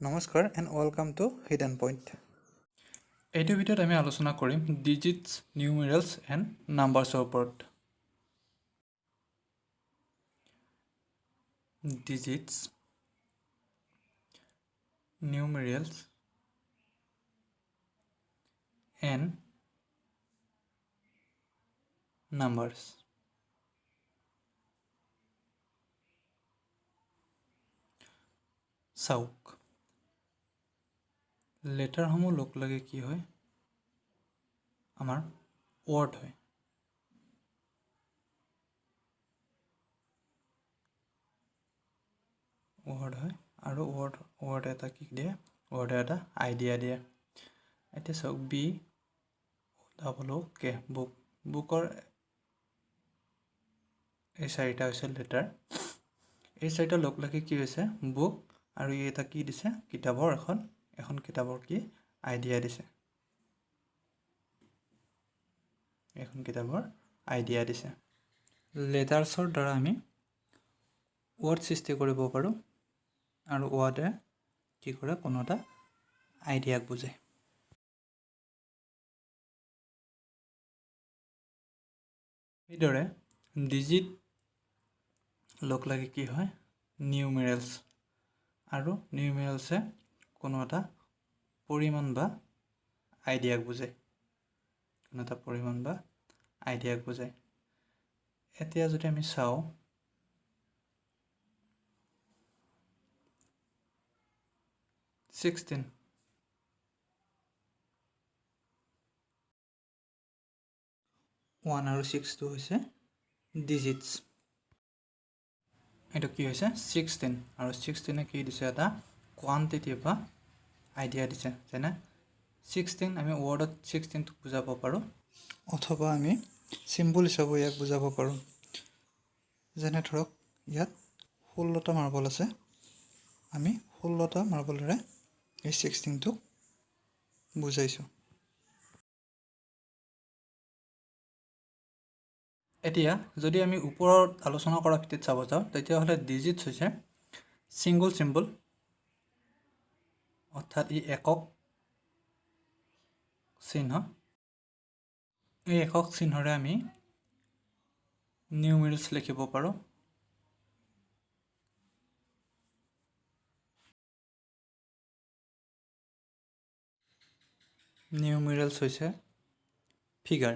নমস্কাৰ and welcome to Hidden Point. এইটো ভিডিঅ'ত আমি আলোচনা কৰিম ডিজিটছ, নিউমেৰেলছ এণ্ড নাম্বাৰছৰ ওপৰত। ডিজিটছ, নিউমেৰিয়েলছ এণ্ড নাম্বাৰছ। চাওক, লেটাৰসমূহ লগ লাগি কি হয়? আমাৰ ৱৰ্ড হয়। ৱৰ্ড হয় আৰু ৱৰ্ড এটা কি দিয়ে? ৱৰ্ডে এটা আইডিয়া দিয়ে। এতিয়া চাওক, বি ডাবল অ' কে, বুক। বুকৰ এই চাৰিটা হৈছে লেটাৰ। এই চাৰিটা লগ লাগি কি হৈছে? বুক। আৰু ই এটা কি দিছে? কিতাপৰ এখন কিতাপৰ কি আইডিয়া দিছে? এখন কিতাপৰ আইডিয়া দিছে। লেটাৰ্ছৰ দ্বাৰা আমি ৱৰ্ড সৃষ্টি কৰিব পাৰোঁ আৰু ৱৰ্ডে কি কৰে? কোনো এটা আইডিয়াক বুজায়। সেইদৰে ডিজিট লগ লাগি কি হয়? নিউমেৰেলছ। আৰু নিউমেৰেলছে কোনো এটা পৰিমাণ বা আইডিয়াক বুজায়। কোনো এটা পৰিমাণ বা আইডিয়াক বুজায়। এতিয়া যদি আমি চাওঁ, 16, 1 আৰু 6টো হৈছে ডিজিটছ। এইটো কি হৈছে? 16। আৰু 16-এ কি দিছে? এটা কোৱান্টিটি বা আইডিয়া দিছে। যেনে 16, আমি ৱৰ্ডত 16টোক বুজাব পাৰোঁ অথবা আমি চিম্বল হিচাপেও ইয়াক বুজাব পাৰোঁ। যেনে ধৰক, ইয়াত 16টা মাৰ্বল আছে। আমি 16টা মাৰ্বলেৰে এই 16টোক বুজাইছোঁ। এতিয়া যদি আমি ওপৰত আলোচনা কৰা ভিত্তিত চাব যাওঁ, তেতিয়াহ'লে ডিজিটছ হৈছে ছিংগল চিম্বল, অৰ্থাৎ ই একক চিহ্ন। এই একক চিহ্নৰে আমি নিউমেৰিলছ লিখিব পাৰোঁ। নিউমেৰিয়েলছ হৈছে ফিগাৰ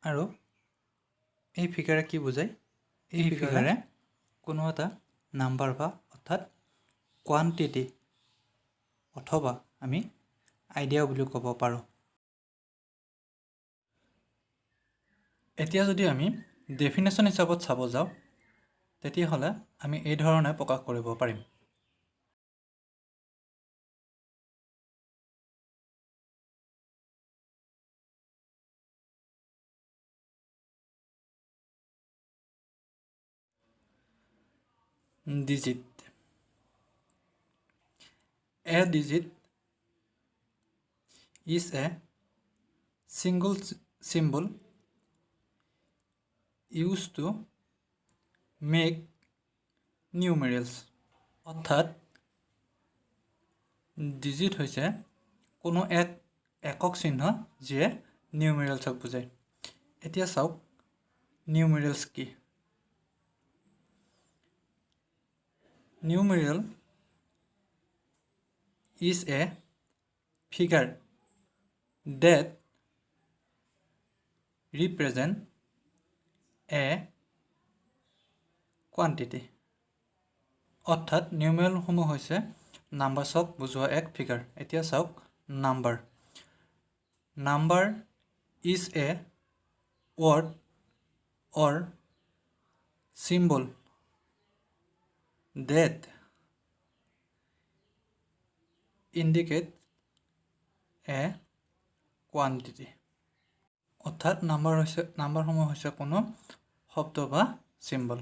আৰু এই ফিগাৰে কি বুজায়? এই ফিগাৰে কোনো এটা নাম্বাৰ বা অৰ্থাৎ কোৱান্টিটি অথবা আমি আইডিয়া বুলিও ক'ব পাৰোঁ। এতিয়া যদি আমি ডেফিনেশ্যন হিচাপত চাব যাওঁ, তেতিয়াহ'লে আমি এই ধৰণে প্ৰকাশ কৰিব পাৰিম। Digit. A digit is a single symbol used to make numerals. অৰ্থাৎ ডিজিট হৈছে কোনো এক একক চিহ্ন, যিয়ে নিউমেৰিয়েলছক বুজায়। এতিয়া চাওক, নিউমেৰিয়েলছ কি? Numeral is a figure that represent a quantity. অৰ্থাৎ নিউমেৰিয়েলসমূহ হৈছে নাম্বাৰছক বুজোৱা এক ফিগাৰ। এতিয়া চাওক, number. Number is a word or symbol that indicate a quantity. অৰ্থাৎ নাম্বাৰসমূহ হৈছে কোনো শব্দ বা চিম্বল।